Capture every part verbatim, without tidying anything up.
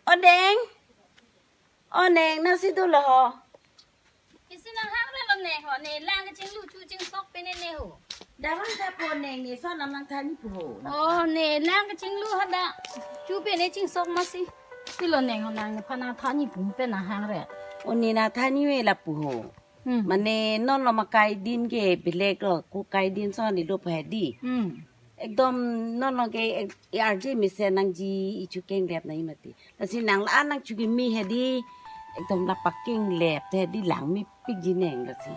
O Neng. O Neng, nangsi dolo ho. Isi nanghang re lo Neng ho, ne lang kachinglu chu chingsok pen ne ho. Damang ta po Neng, ne son nang nangthan ni pu ho. O, ne lang kachinglu hadak chu pen ne chingsok masi. Pilo Neng ho, nang nephan nangthan ni pu pen nanghang re. O ne nangthan ni ve lapu ho. Hmm. Mane non lo ma kai din ke belek lo, ko kai din son ni lo pa di. Hmm. Ekdom non lo ke ek-, arje mesen nangji ichu kenglep nangji mati. Lasi nang la-an nang chu kimi hedi. Ekdom la pakenglep te di langmepik ji Neng lasi.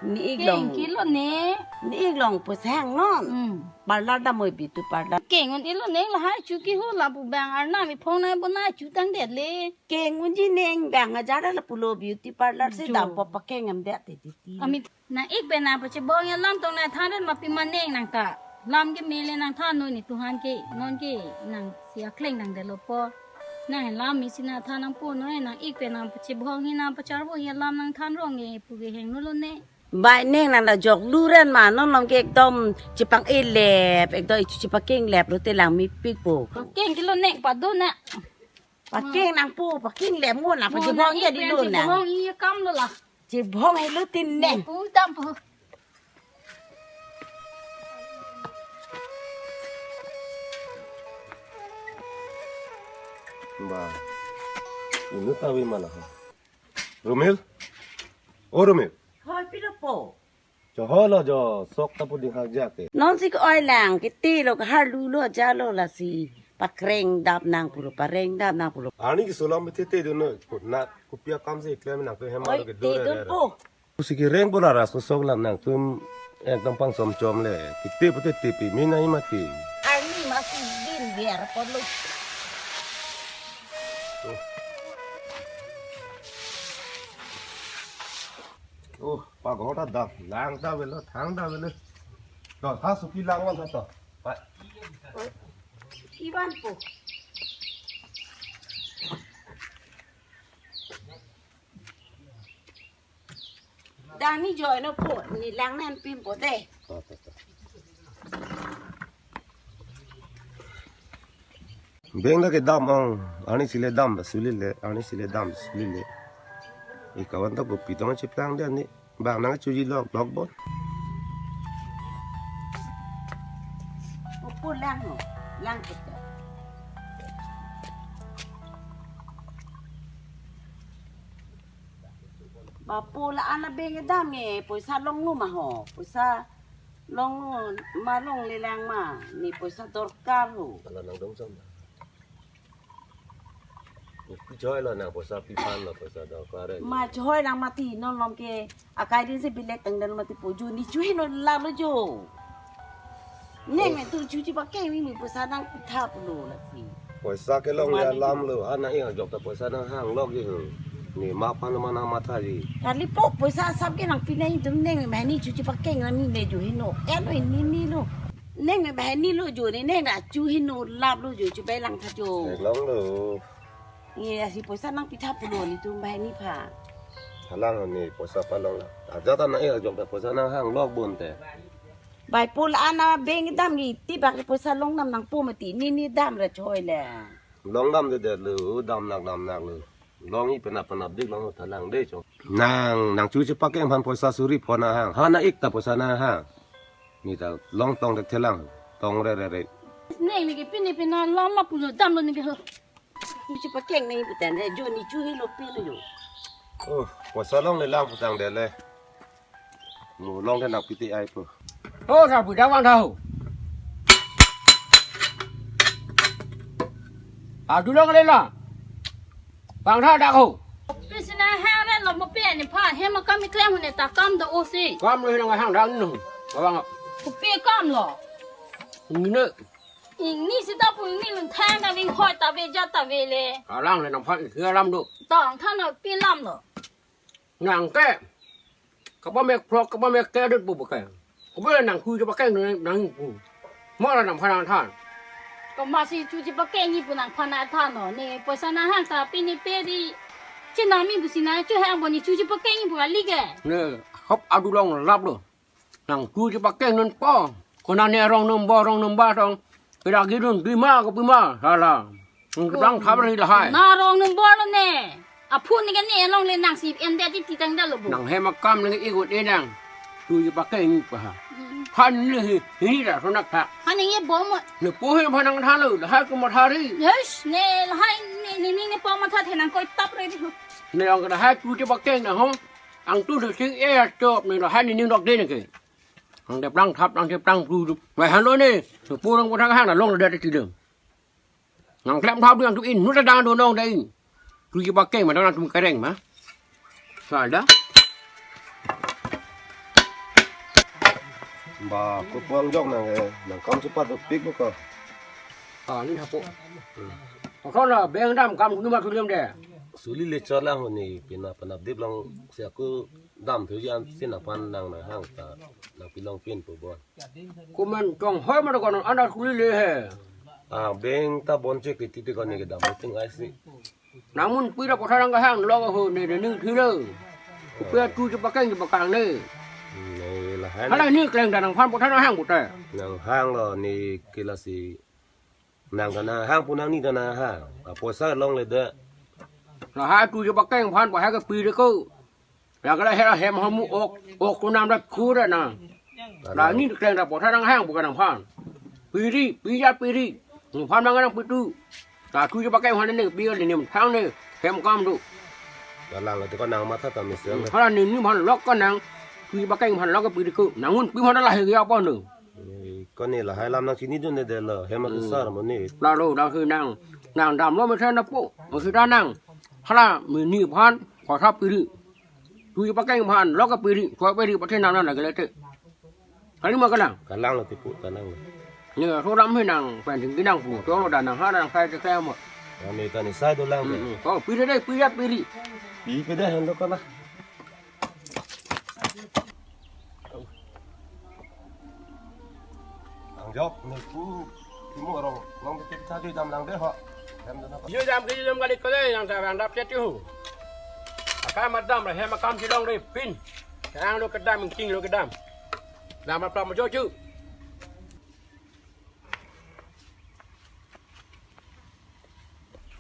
Ne-ik long. Keng kilo ne. Ne-ik long poisa hang non. Hmm. Parlor dam oi beauty parlor. Keng un-ilo Neng lahai chu kiho lapu bang arnam iphong nai bonai chu tangdet le. Keng unji Neng bang ajar lapulo beauty parlor si jo. Dam po pakeng am det te titi. Ami nang-ik pen nangpachebong ya lam tong nangthan ren ma pima Neng nang ta. Lam keme le nangthan non ne tuhan ke non ke nangsi akleng nangdetlo po. Nang lam isi nangthan nangpo non nang-ik pen nangpachebong hi nangpacharbo ya lam nangthan rong e pu ke heng nolo ne. Bai Neng nang la jok lu ren ma non long ke ekdom chepang elep ekdom ichu chepakenglep lo te langmepik po. Keng kilo Neng pado na. Pakeng nangpo, pakenglep mo na, mo pachebong na ya ik di pen lo na. Chebong iya kam lo la. Chebong helo tin Neng. Pu dam pu. Ba. Inu tawi mana ha. Romel? O Romel. Hoi pilo po. Choholo jo, sok ta pu ding hak jak ke. Non si ke oi lang, kiti lo ke harlu lo jalo lasi. Pakreng dap nang pulo, pareng dap nang pulo. Ani ke sulam te te dono, na kopi akam si klem nang ke hema. Oi, lo ke te dore don re. Po. Pusi ke reng bola ras ko sok lam nangtum ekdom pangchom chom le. Kiti pute tipi mina imati. Ani masi din biar perlu. Oh, pagoda dam, lang ta velo, thang ta velo. To, ha suki lang wan to. Pai. Ivan po. Dang ni joy no po, ne lang nan pim po de. Beng lake dam ong, ani sile dam ba suli le, ani sile dam suli le. Ikawan ta kopi tong cheplang de ani, bang nang chuji lok lok bon. Opo lang no, lang kita. Bapo la ana beng dam nge, poisa longlo ma ho, poisa longlo ma longle lang ma, ne poisa dorkar ho. Ala nang dong sam. Pi choi lo nang poisa pi phan lo poisa dorkar hai. Ma choi lang mati non lom ke akai din si bilek tang dan mati po jo ne chu heno lalo jo. Neng me tu chu chepakeng mi mi poisa nangpitha pulo lasi. Poisa kelong ya lam lo, ana ing ajok ta poisa nanghang lok ji ho. Ne ma phan ma nang matha ji. Kali po poisa sap ke nangpi nai dum neng me bahini chu chepakeng na mi me jo heno. Ya lo ini ni lo. Neng me bahini lo jo ne neng da chu heno lap lo jo chu bai lang tha jo. Kelong lo. Ye asi poisa nangpitha pulo ne tum bahini pha. Halang ne poisa palong la. Aja ta na ing ajok ta poisa nanghang lok bon te. Bai po la ana beng dam nge ti bak poisa long dam nangpo mati ne ne dam ra choi le. Long dam de de lo, dam nak dam nak lo. Long i penap penap dik long tha lang de chong. Nang, nang chu chepakeng phan poisa suri phon nahang. Ha na ik ta poisa nahang. Ne ta long tong dek thelang. Tong re re re. Neng ne ke pine pina lam ma pulo dam lo ne ke ho. Chu chepakeng ne puten re jo ne chu helo pilo jo. Oh, poisa longle lang putang de le. Mo long de nang piti ai po. Oh, sa bu da wan thau. Adu longle la. Bang tha dak ho. Pi si nanghang re lo mo pe ne pha he ma kam mi klem ne ta kam do o si. Kam lo nanghang dang no. Bang. Kopi kam lo. Ni ne. Ingni si ta pu ingni lun thang ta ving hoi ta ve ja ta ve le. Alang le nang phan ke lam do. Tong than lo pi lam lo. Nang ke. Kapa mek phrok, kapa mek ke dut pu ke. Kapa nang chu chepakeng nang pu. Mo la nang phan nangthan. Komat si chu chepakeng ni pu nang phan nangthan no. Ne poisa nanghang ta pi ne pe di. Chi nang mi pu si nang chu hang bo ne chu chepakeng ni pu kali ke. Ne hop adu long lap lo. Nang chu chepakeng non po. Kona ne rong nombor rong nombor tong. Kira gidun dima ko pima. Hala. Nang keplang thap ri lahai. Na rong nang bor ne. Aphu ne kani along le nangsi en det ti tang det lo bo. Nang hem akam nang ikut enang. Tu ji pakai ni pa ha. Hmm. Han le hi, hi ra sonak tha. Han ne ye bom. Ne po he phanang tha lo, lahai ko mathari. Yes, ne lahai ne ne ne po matha the nang koi tap re di ho. Ne ang lahai tu ji pakai na ho. Ang tu de sing e stop ne lahai ne ning dok de ne ke. Ang de plang thap, ang de plang tu tu. Mai han lo ne. Ne po rong ko thang hang na long de ti dong. Nang klem thap dang tu in, nu ta dang do nong dai. Tu ji pakai ma dang tum kareng ma. Sa da. Ba, ko puang jok nang eh, nang kam cepat tu pik ko. Ah, ni hapo. Ko la beng dam kam nu ma tu lem de. Suli le chor lang ni pina panap dip lang si aku dam tu jan sin apan nang nang hang ta nang pilong pin pu bon. Kumen tong hoi ma konon anda suli le he. Ah, beng ta bon che kiti ti kon ne kedam ting ai si. Nang mun pui ra potha nang kahang lo ho ne ne ning thilo. Kupia tu ji pakai ji pakang ne. Ne lahai. Hala ni kleng da nang phan potha nang hang puta. Nang hang lo ni kila si. Nang kana hang pu nang ni kana ha. Aposa long le de. Lahai tu ji pakai phan pa ha ke pui de ko. Ya kala hera hem hamu ok, ok tu nam rat kura na. La ni kleng da potha nang hang bukan nang phan. Piri, pija piri. Nang phan nang nang pitu. Ta tu ji pakai phan ne pi ne thang ne hem kam tu. Kalang te ko nang matha ta mesen. Hala ni ni phan lok ko nang. Tu ji pakai phan lok piri ko. Nang un pi phan la he ya pon tu. Ko ne lahai lam nang chini dun de lo. Hem ma sar mo ne. La lo da he nang. Nang dam lo mesen na po. Mo si da nang. Hala mi ni phan ko sa piri. Tu ji pakai phan lok ke piri, ko piri pati nang nang lagi lete. Kali ma kalang. Kalang lo tipu kalang lo. Ni so ram he nang pen ding nang pu, to lo da nang ha nang sai te sai mo. Kami kani sai do lang de. Hmm, hmm. Ko piri dei, piri ya piri. Pi pe de han do kana. Ang jok ne ku timu rong long ke cha di dam lang de ho. Dam dam. Yo dam ke dam kali kali yang ta rang dap chet yu. Aka madam ra hem akam si long de pin. Yang lo kedam king lo kedam. Dam apa mo jo chu.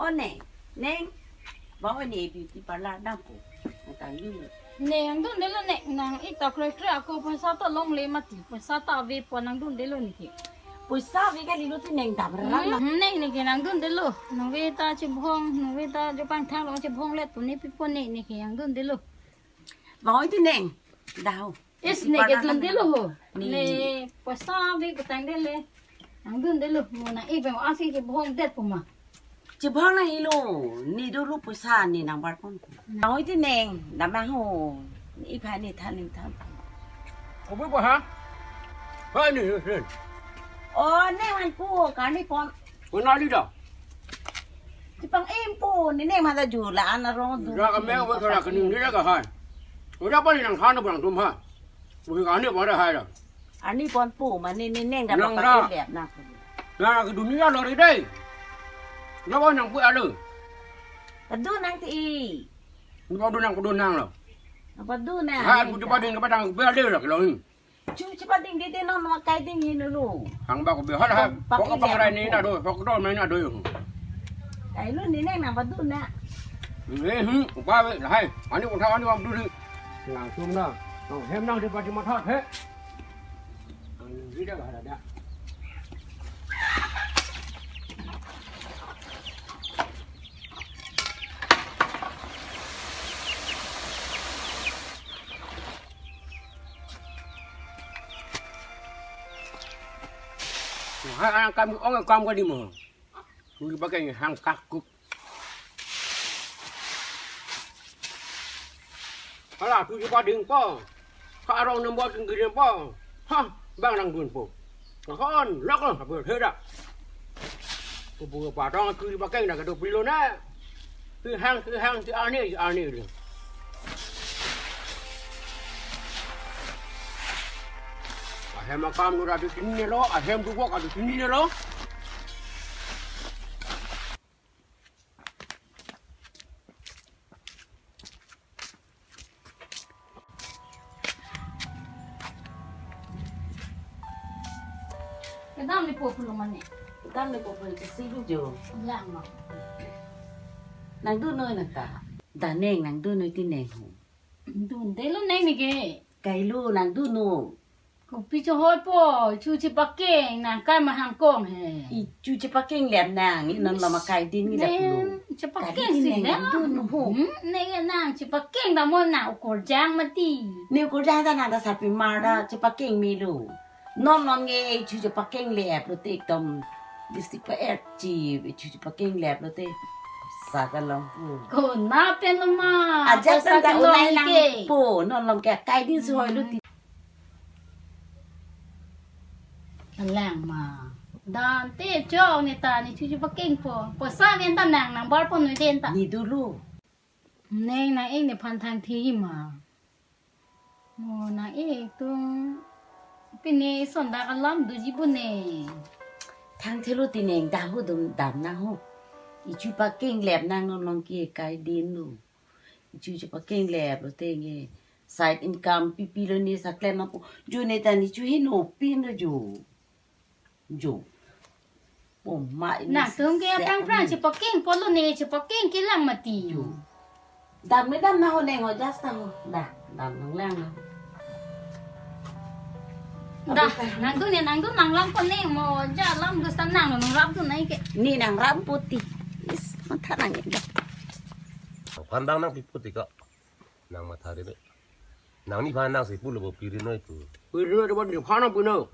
O neng, neng, ba o ne beauty parlor dam ko. Nang tang dun. Neng dun de lo neng, nang ik ta kre kre ako paisa ta longle mati, paisa ta ave po nang dun de lo ne ke. Paisa ave kali lo ti neng dam ra lang. Hmm, neng ne ke nang dun de lo. Nang ve ta chibhong, nang ve ta jo pangthang lo chibhong let pu ne pi po ne ne ke nang dun de lo. Ba o ti neng, dau. Is ne ke dun de lo ho. Ni. Ne paisa ave ko tang de le. Nang dun de lo. Mo nang ik bang asi ke bhong det pu ma. Chibhong na ilo. Ni do lo paisa ni nang bar pon. Nang oi ti neng. Dam ma ho. Ni ipha ni than ni than. Ko bu ha? Ha ni ni. O ne wan pu ka ni pon. Ko na li da. Chipang im pu ni ne ma da ju la an arong du. Ra ka me ko ra ka ni ni ra ka hai. Ko ra pa ni nang khan bang tum ha. Ko ka ni pa ra hai ra. Ani pon pu ma ni ni neng da nang pa ra. Lep na. Na ka du ni ra lo ri dei. Na wa nang pu alo. Ka du nang ti i. Ni pa du nang pa du nang lo. Ka pa du na. Ha bu du pa ding ka pa dang pu alo lo lo. Chu chepa ding dei dei non ma kai ding hin lo. Hang ba ko behal ha. Pok pangrai ni na do, pok do mai na do. Kai lo ni neng nang padu na. Eh hmm, upa ve lahai. Ani untha ani wam dulu. Langsung na. Nang hem nang di pati matha he. Ang ni dah ada dah. Hai, ang kam ong kam ka di mo. Kuli pakai hang kakup. Hala, tu ji pa ding po. Ka arong nem bot kengkiri po. Ha, bang nang dun po. Kon, lok lo, apa heda. Kubu patong tu ji pakai na kado pilo na. Ti hang, ti hang, ti ani, ti ani. Ahem akam nura di sini lo, ahem dubok adi sini lo. Kedam ni po pulo mane. Dam le kopo ke si lu jo. Lang ma. Nangdun noi nang ta. Daneng nangdun noi ti neng ho. Dundelo neng ne ke. Kailo nangdun noi. Kopi cho hoi po, chu chepakeng nang kai ma hangkong he. I chu chepakeng lep nang, i non lama kai din ni lep lo. Neng chepakeng si nang dun ho. Hmm, neng nang chepakeng ba mo nang ukorjang mati. Ne ukorjang ta nang ta sapi mar ta chepakeng melo. Non non nge chu chepakeng lep lo te ekdom lipstick pa-et chi, chu chepakeng lep lo te. Sa kalong pu. Ko na pen lo ma. Ajat ko sa pen ta kalong unai lang ke. Po, non long ke kai din si hoi lo ti. Alang ma. Dan te chong ne ta ne chu chepakeng po. Poisa ven ta nang nang bar po noi den ta. Ne dolo. Neng nang-ik nephan thangthe ma. Mo nang-ik tung. Pine son dak alam doji bu ne. Thangthe lo ti neng dam ho dum dam nang ho. I chu pakeng lep nang non long ke kai din lo. I chu chepakeng lep lo te nge. Side income pipi lo ne sa klem nang po. Jo ne ta ne chu heno pin lo jo. Jo. Po ma ini nang tum ke sek apang prang ni. Chepakeng po lo ne, chepakeng ke lang mati. Jo. Dam ne dam nang ho neng ho jas ta ho. Da, dam nang lang nang. Da, nangdun ne, nangdun nang lang po ne mo ja lam dus ta nang lo nang rap dun nai ke. Ne nang rap po ti. Is, matha nang da. Pandang nang pi po ti ka. Nang matha ri ne. Nang nephan nang si pulo bo pi ri noi pu. Pi ri noi bo nephan nang pu no.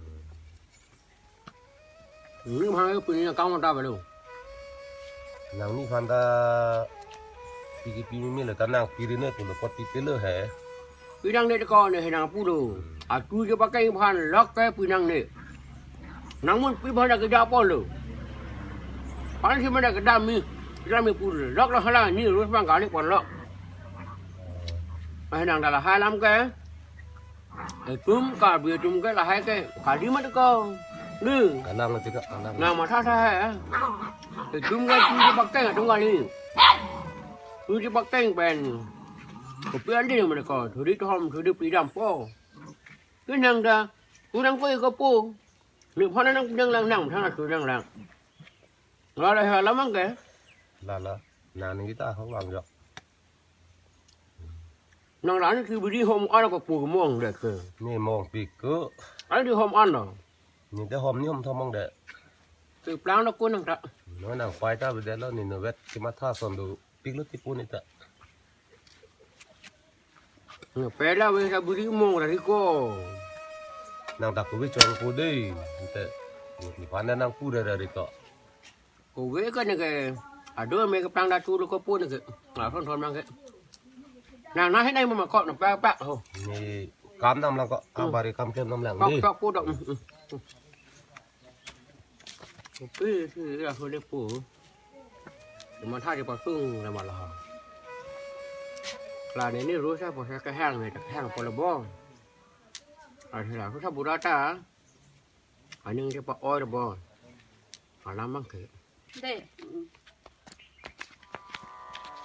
Nephan pu ne kang ta balo. Nang nephan ta pi ke pi mi lo ta nang pi ri noi pulo pot pi pe lo he. Pi nang ne ko ne he nang pulo. A chu chepakeng phan lok ke pi nang ne. Nang mun pi phan ke ja po lo. Pan si mana ke dam mi. Dam mi pulo. Lok lo hala ni rus bang kali pon lok. Ai nang dala halam ke. Etum ka bi etum ke lahai ke kali mat ko. Ni. Kanang ti ka kanang. Nang matha tha hai. Etum ke chu chepakeng atum kali. Chu chepakeng pen. Kopi andi mat ko. Thuri thom thuri pi dam po. Ke nang da. Kurang ko ko po. Nephan nang dang lang nang thang tu dang lang. Lala halam ke. Lala. Nang ni ta hong lang jo. Nang la ni ke biri hom an ko pu mong det ke. Ne mong pik ko. An di hom an lo. Ne de hom ni hom thom mong det. Ke plang lo ko nang ta. No nang pai ta be det lo ne no vet ke matha son dopik lo ti pu ne ta. Ne pela ve ta biri mong ra ri ko. Nang ta ko vi chong ko de. Te. Nephan nang pu ra ra ri ko. Ko ve ke ne ke. Ado me ke plang da chu lo ko pu ne ke. Nga thon thon mang ke. Nang na he nai mo ma ko na pa pa ho. Ne kam dam lang ko. Hmm. Abari kam kem dam lang. Kok di. Kok pu dok. Hmm, hmm. Pi si ya ho de pu. Matha di pasung na mala. La ne ni ru sa po sa ke hang ne ta hang po lo bo. A si la ru sa bu ra ta. Aning de pa oi lo bo. Alam mang ke. De.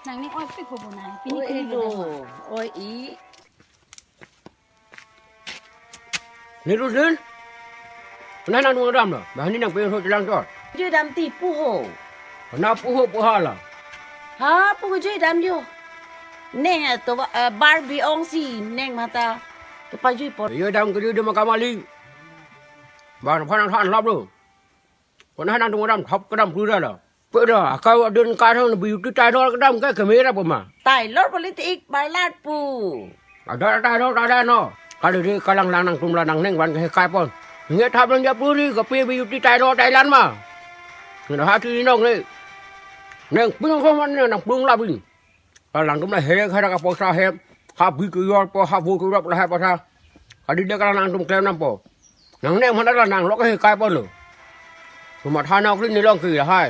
Nang ne oi pik ko bo nang. Pini oi pini lo. Oi i. Ne ru din. Nang nang dam lo. Bah ni nang pe ho jalan ko. Jui dam ti pu ho. Na pu ho pu ha la. Ha pu jui dam jo. Neng to, eh, Barbie ong si neng mata. Ke pa jui po. Yo dam ke jui dam kamali. Ban phan han lap lo. Ko na nang tung dam thop ke dam pura lo. Pura akau adun ka thong beauty tailor ke dam ke kemera po ma. Tailor politik barlat pu. Ada tailor ada no. Kali di kalang lang nang tum la nang neng van ke kai pon. Nge thap nang ja puri ke pi beauty tailor Thailand ma. Nge hati nong ne. Neng pung ko man ne nang pung la bin. Kalang tum la he khara ka poisa he. Ha bi ke yor po ha bu ke yor la he poisa. Kali di kalang nang tum klem nam po. Nang ne mana la nang lok he kai pon lo. Tuma thana kri ni long ke la hai.